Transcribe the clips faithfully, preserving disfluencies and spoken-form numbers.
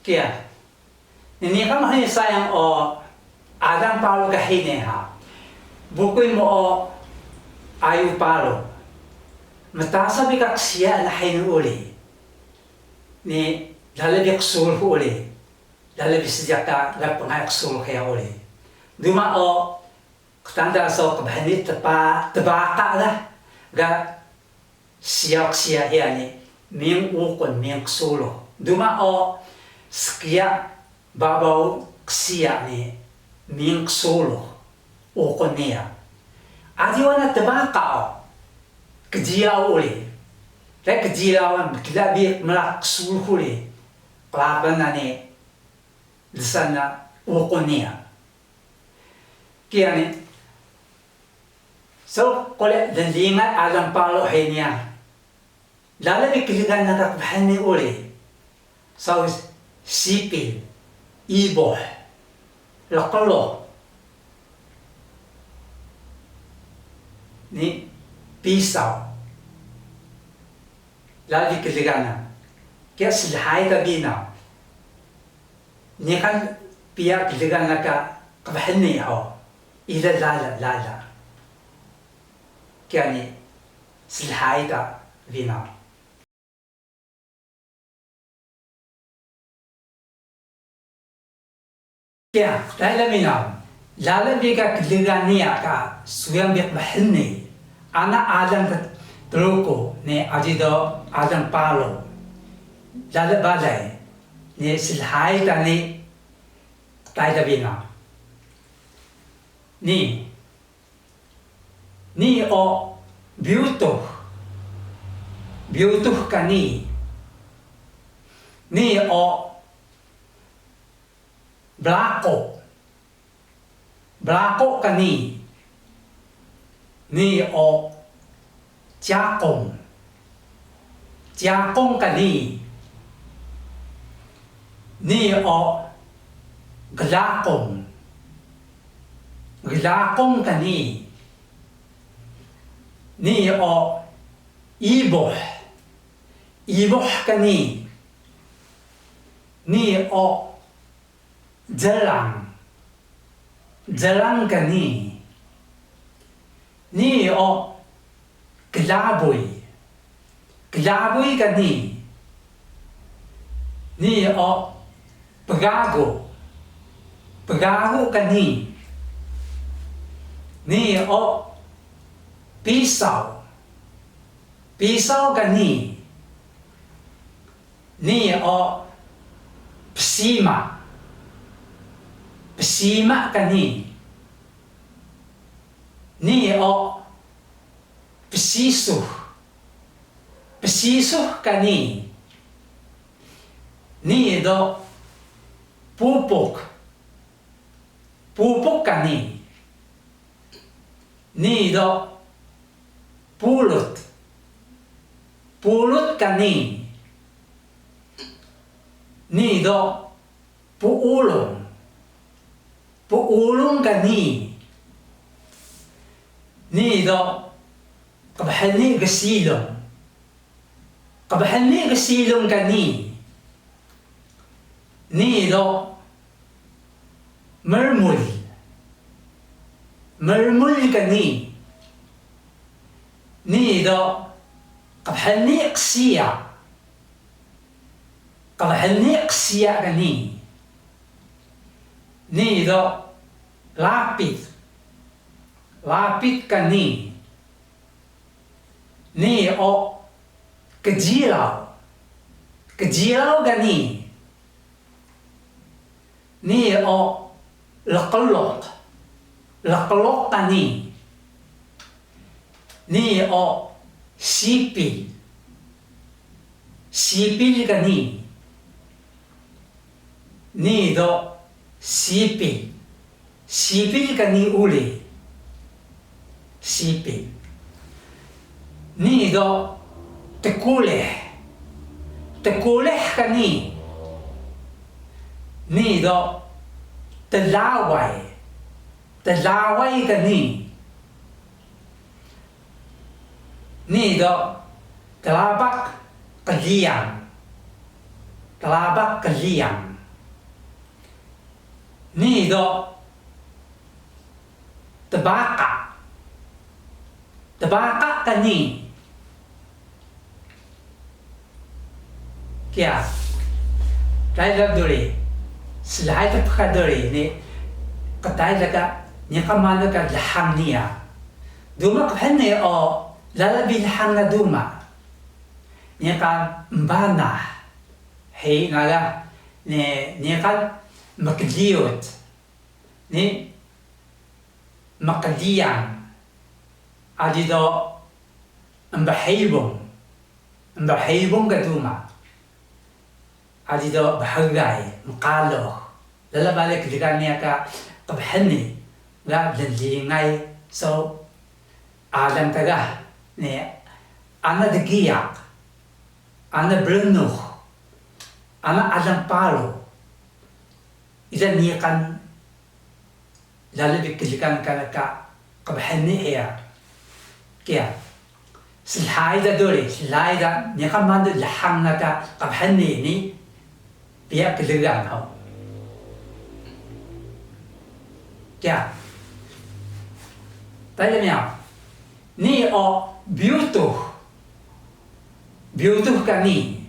Kiya. Niqan hini sayang o alang paru ka hini ha. Bukuy mu o ayug paru. Mtasa bi ka qsiya na hini uri. Ni lala bi qsurux uri. Lala bi seejiq ka ga pngayan qsurux hiya uri. Duma o Qtaan da so qbhni tba-, tbaqa da ga siyaw qsiya hiya ni miying uqun miying qsurux. Duma o skiya babaw qsiya ni miying qsurux uqun niya. Aji wana tbaqa o kjiyaw uri. Re kjiyaw mkla bi mraq qsurux uri. Qlaqan na ni dsan na uqun niya. Kiya ni, so quri lnlingan alang paru hini ya. Lala bi klgan na ka qbhni uri. So sipil, ibuh, lqlok, ni pisaw. Lala bi klgan na. Kiya slhayi ta binaw. Niqan piya klgan na ka qbhni hug, ida lala, lala. Kiya ni slhayi ta binaw. Kiya, lala binaw, lala bi ka klgan niya ka suyang bi qbhni, ana alang Truku ni aji do alang paru. Lala balay ni slhayi ta ni qtai ta binaw. Nii. Nii o byutux. Byutux ka nii. Nii o blaqu. Blaqu ka nii. Nii o ciyaqung. Ciyaqung ka nii. Nii o glaqung. Glaqung ka nii. Nii o ibuh. Ibuh ka nii. Nii o jrang. Jrang ka nii. Nii o klabuy. Klabuy ka nii. Nii o pgagu. Pgagu ka nii. Nii o pisaw. Pisaw ka nii. Nii o psima. Psima ka nii. Nii o psisux. Psisux ka nii. Nii do pupuk. Pupuk ka nii. Nii do pulut. Pulut ka nii. Nii do puulung. Puulung ka nii. Nii do qbhni gsilung. Qbhni gsilung ka nii. Nii do mrmul. Mrmul ka nii. Nii do qbhni qsiya. Qbhni qsiya ka nii. Nii do lapit. Lapit ka nii. Nii o kjiraw. Kjiraw ka nii. Nii o lqlok. Lqlok ka nii. Nii o sipil. Sipil ka nii. Nii do sipil. Sipil ka nii uri. Sipil. Nii do tqulih. Tqulih ka nii. Nii do tlaway. Tlaway ka nii. Nii do tlabak qliyang. Tlabak qliyang. Nii do tbaqa. Tbaqa ka nii. Kiya, taiga duri, slai ta pka duri ni, qtai ta ka, niqan manu ka lhang niya. Duma qbhni o, lala bi lhang na duma. Niqan mbanah, hei gaga, ni, niqan mkliyut, ni, mqliyang, aji do mbhibung, mbhibung ka duma, aji do bhgay, mqalux, lala balay klgan niya ka qbhni ga lnlingay, so alang ta ga ni ana dgiyaq, ana brnux, ana alang paru, ida niqan lala bi klgan kana ka qbhni hiya. Kiya. Slai ta duri, slai ta niqan manu lhang na ka qbhni ni piya klgan hug. Kiya. Taiga niya. Nii o biyutuh. Biyutuh ka nii.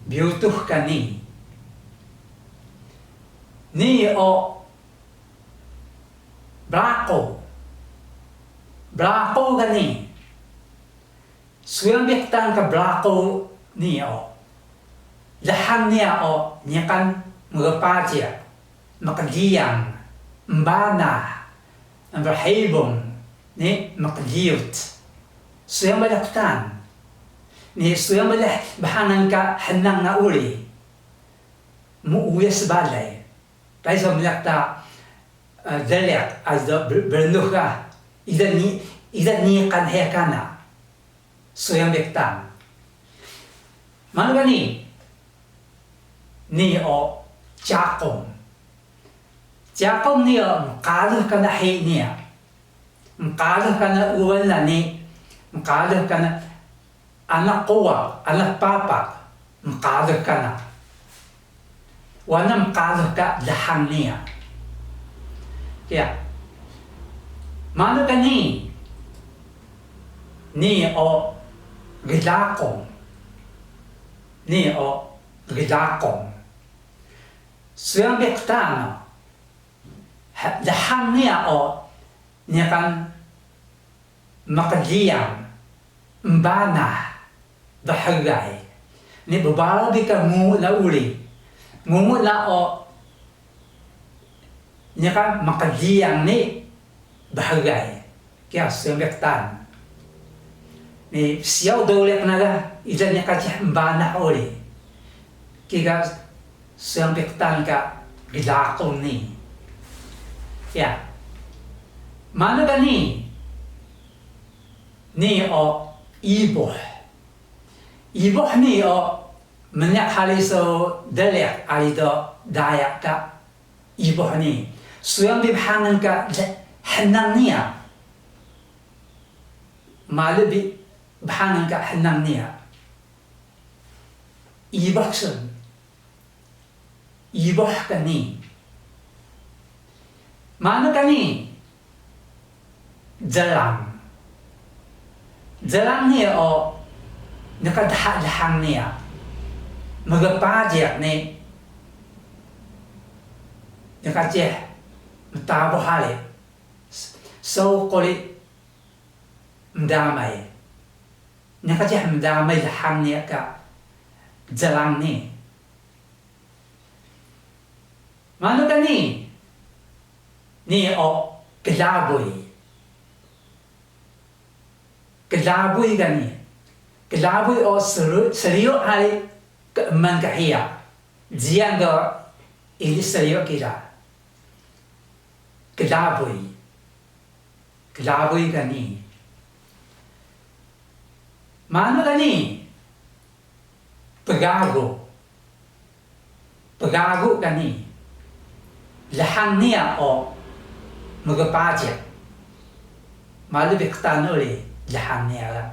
Biyutuh ka nii. Nii o braqu. Braqu ka nii. Suyang bi qtaan ka braqu nii o. Lhang niya o niqan mgpajiq, mqliyang, mbanah, mbrhibung, ni mqliyut. Suyang balay qtaan. Ni suyang balay bhangan ka hnang na uri. Muuyas balay. Taiga so mlaq ta, eh, dliq, aji do br-, brnux ga, ida ni, ida niqan hiya kana. Suyang bi qtaan. Manu ka nii? Nii o cakung. Cakung nii o mqalux kana hiya niya. Mqalux kana uwan na ni, mqalux kana ana quwaq, ana papak, mqalux kana. Wana mqalux ka lhang niya. Kiya. Manu ka nii? Nii o glaqung. Nii o glaqung. Suyang bi qtaan o. Ha-, lhang niya o niqan mqliyang, mbanah, bhgay. Ni bbaraw bi ka ngungu na uri. Ngungu na o niqan mqliyang ni bhgay. Kiya suyang bi qtaan. Ni siyaw dowriq na ga, ida niqan cih mbanah uri. Kiya suyang bi qtaan ka glaqung nii. Ya. Manu ka nii? Nii o ibuh. Ibuh nii o mniq hari so dliq aji do daya ka ibuh nii. Suyang bi bhangan ka hnang niya. Malu bi bhangan ka hnang niya. Ibuh sun. Ibuh ka nii. Manu ka nii? Jlang. Jlang nii o niqan dha lhang niya. Mgpajiq nii. Niqan cih mtabuh hari. S-, saw quri mdamay. Niqan cih mdamay lhang niya ka jlang nii. Manu ka nii? Nii o klabuy. Klabuy ka nii. Klabuy o sru-, sriyu hari keeman ka hiya. Jiyan do ini sriyu kida. Klabuy. Klabuy ka nii. Manu ka nii? Pgagu. Pgagu ka nii. Lhang niya o mgpajiq. Malu bi qtaan uri lhang niya ga.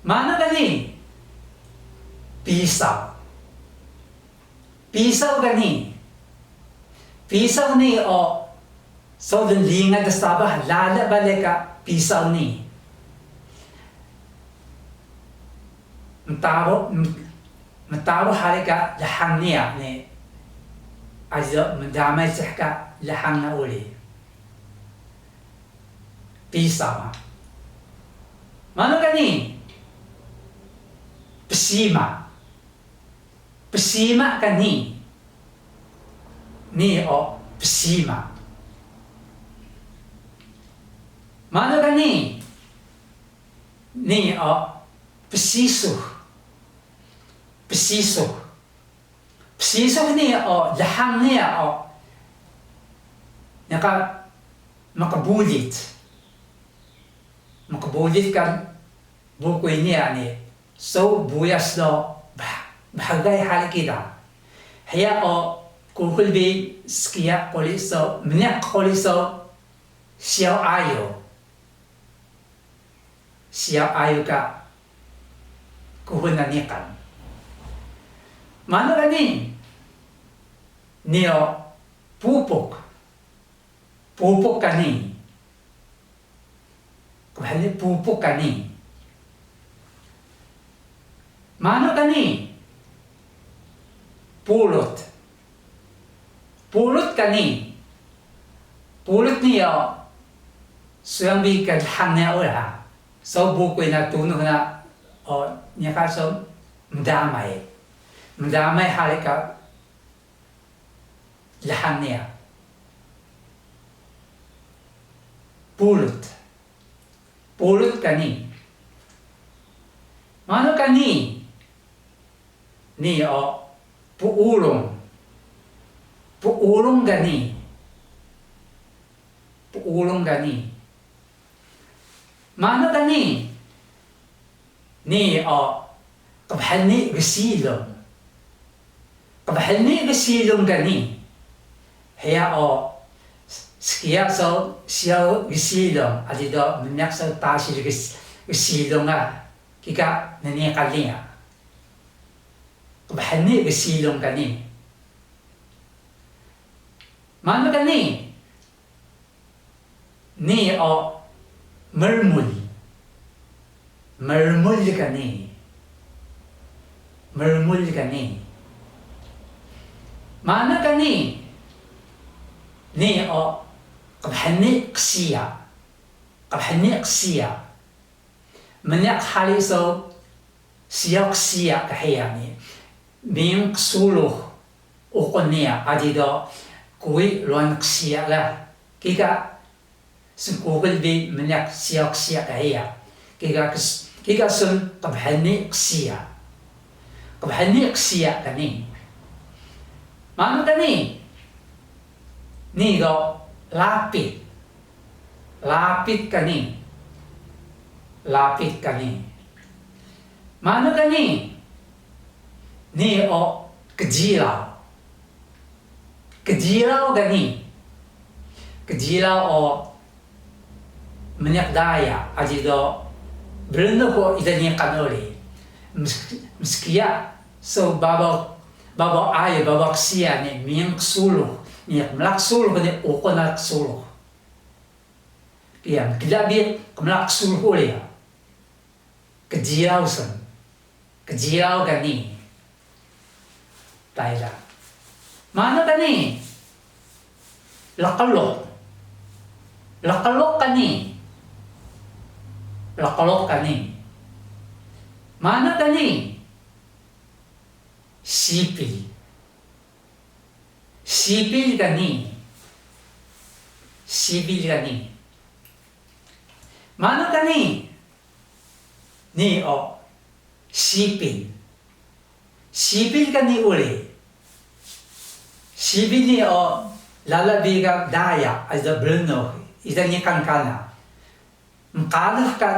Manu ka nii? Pisaw. Pisaw ka nii. Pisaw nii o, so lnglingay ta Sabah, lala balay ka pisaw nii. Mtaru, m-, mtaru hari ka lhang niya ni, aji do mdamay cih ka lhang na uri. Pisaw ha. Manu ka nii? Psima. Psima ka nii. Nii o psima. Manu ka nii? Nii o psisuh. Psisuh. Psisuh nii o lhang niya o, niya ka mqbulit. Mqbulit ka bukuy niya ni, so buyas do bh-, bhgay hari kida. Hiya o kuxul bi skiya quri so, mniq quri so siyaw ayug. Siyaw ayug ka kuxul na niqan. Manu ka nii? Nii o pupuk. Pupuk ka nii. Qbhni pupuk ka nii. Manu ka nii? Pulut. Pulut ka nii. Pulut nii o, suyang bi ka lhang niya uri ha. So bukuy na tunux na o, niya ka so mdamay. Mdamay hari ka lhang niya. Pulut. Pulut ka nii. Manu ka nii? Nii o puurung. Puurung ka nii. Puurung ka nii. Manu ka nii? Nii o qbhni gsilung. Qbhni gsilung ka nii. Hiya o skiya so siyaw gsilung, aji do mniq so tasil gs-, gsilung ga, kika nniqan niya. Qbhni gsilung ka nii. Manu ka nii? Nii o mrmul. Mrmul ka nii. Mrmul ka nii. Manu ka nii? Nii o qbhni qsiya. Qbhni qsiya. Mniq hari so siyaw qsiya ka hiya ni, miying qsurux uqun niya, aji do kuwi ruwan qsiya ga, kika sun kuxul bi mniq siyaw qsiya ka hiya, kika kes-, kika sun qbhni qsiya. Qbhni qsiya ka nii. Manu ka nii? Nii do lapit. Lapit ka nii. Lapit ka nii. Manu ka nii? Nii o kjiraw. Kjiraw ka nii. Kjiraw o mniq daya, aji do brnux o ida niqan uri. Mes-, mskiya so babaw, babaw ayug, babaw qsiya ni miying qsurux, ni qmlaq qsurux ni uqun na qsurux. Kiya mkla bi qmlaq qsurux uri ya. Kjiraw sun. Kjiraw ka nii. Tayra. Manu ka nii? Lqloq. Lqloq ka nii. Lqloq ka nii. Manu ka nii? Sipil. Sipil ka nii. Sipil ka nii. Manu ka nii? Nii o sipil. Sipil ka nii uri. Sipil nii o lala bi ka daya, aji do brnux, ida niqan kana. Mqalux ka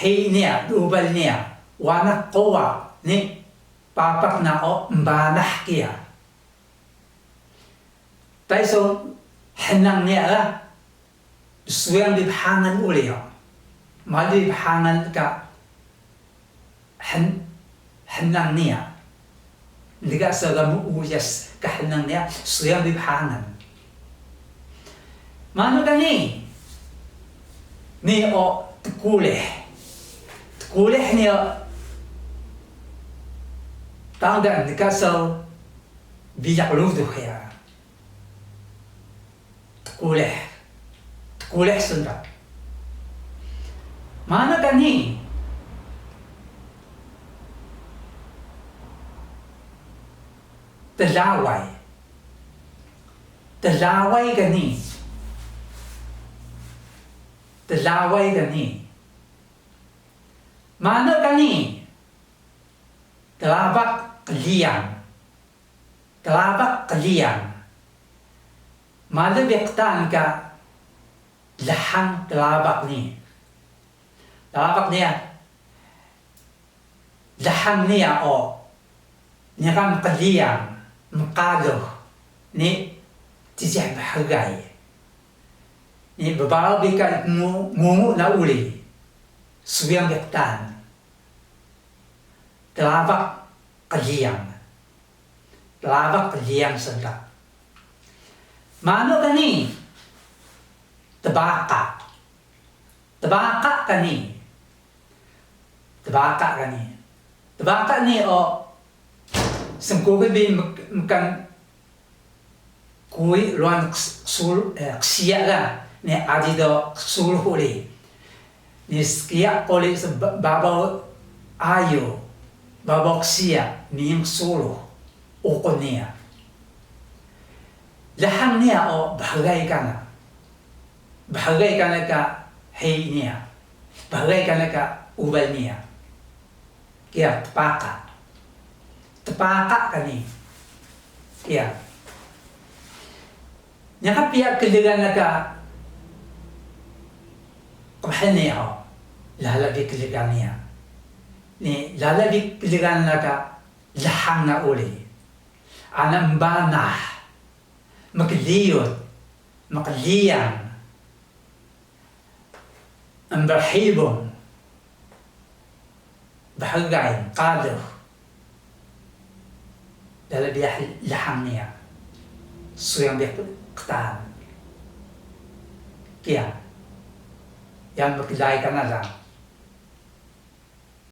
hiyi niya, dubal niya, wana quwa ni papak na o embanah kiya. Tay so hnang niya ga, suyang bi bhangan uri o. Malu bi bhangan ka hn-, hnang niya. Lga so ga muuyas ka hnang niya, suyang bi bhangan. Manu ka nii? Nii o tqulih. Tqulih nii o tang da nka so bilaq rudux hiya. Tqulih. Tqulih sun da. Manu ka nii? Tlaway. Tlaway ka nii. Tlaway ka nii. Manu ka nii? Tlabak qliyang. Tlabak qliyang. Malu bi qtaan ka lhang tlabak nii. Tlabak niya, lhang niya o niqan mqliyang, mqalux, ni cicih bhgay. Ni bbaraw bi ka ngu-, ngungu na uri, suyang bi qtaan. Tlabak qliyang. Tlabak qliyang sun da. Manu ka nii? Tbaqa. Tbaqa ka nii. Tbaqa ka nii. Tbaqa nii o sngkuxul bi mek-, mkan kuwi ruwan qs-, qsul-, eh, qsiya ga, ni aji do qsurux uri. Ni skiya quri so ba-, babaw ayug, babaw qsiya, miying qsurux, uqun niya. Lhang niya o bhgay kana. Bhgay kana ka hiyi niya. Bhgay kana ka ubal niya. Kiya tpaqa. Tpaqa ka nii. Kiya. Niya ka piya klgan na ka qbhni o. Lala bi klgan niya. Ni lala bi klgan na ka lhang na uri. Ana embanah. Mkliyut. Mqliyang. Embrhibung, bhgay, qalux, lala bi lhang niya, suyang bi qtaan. Kiya, yan mklay kana da.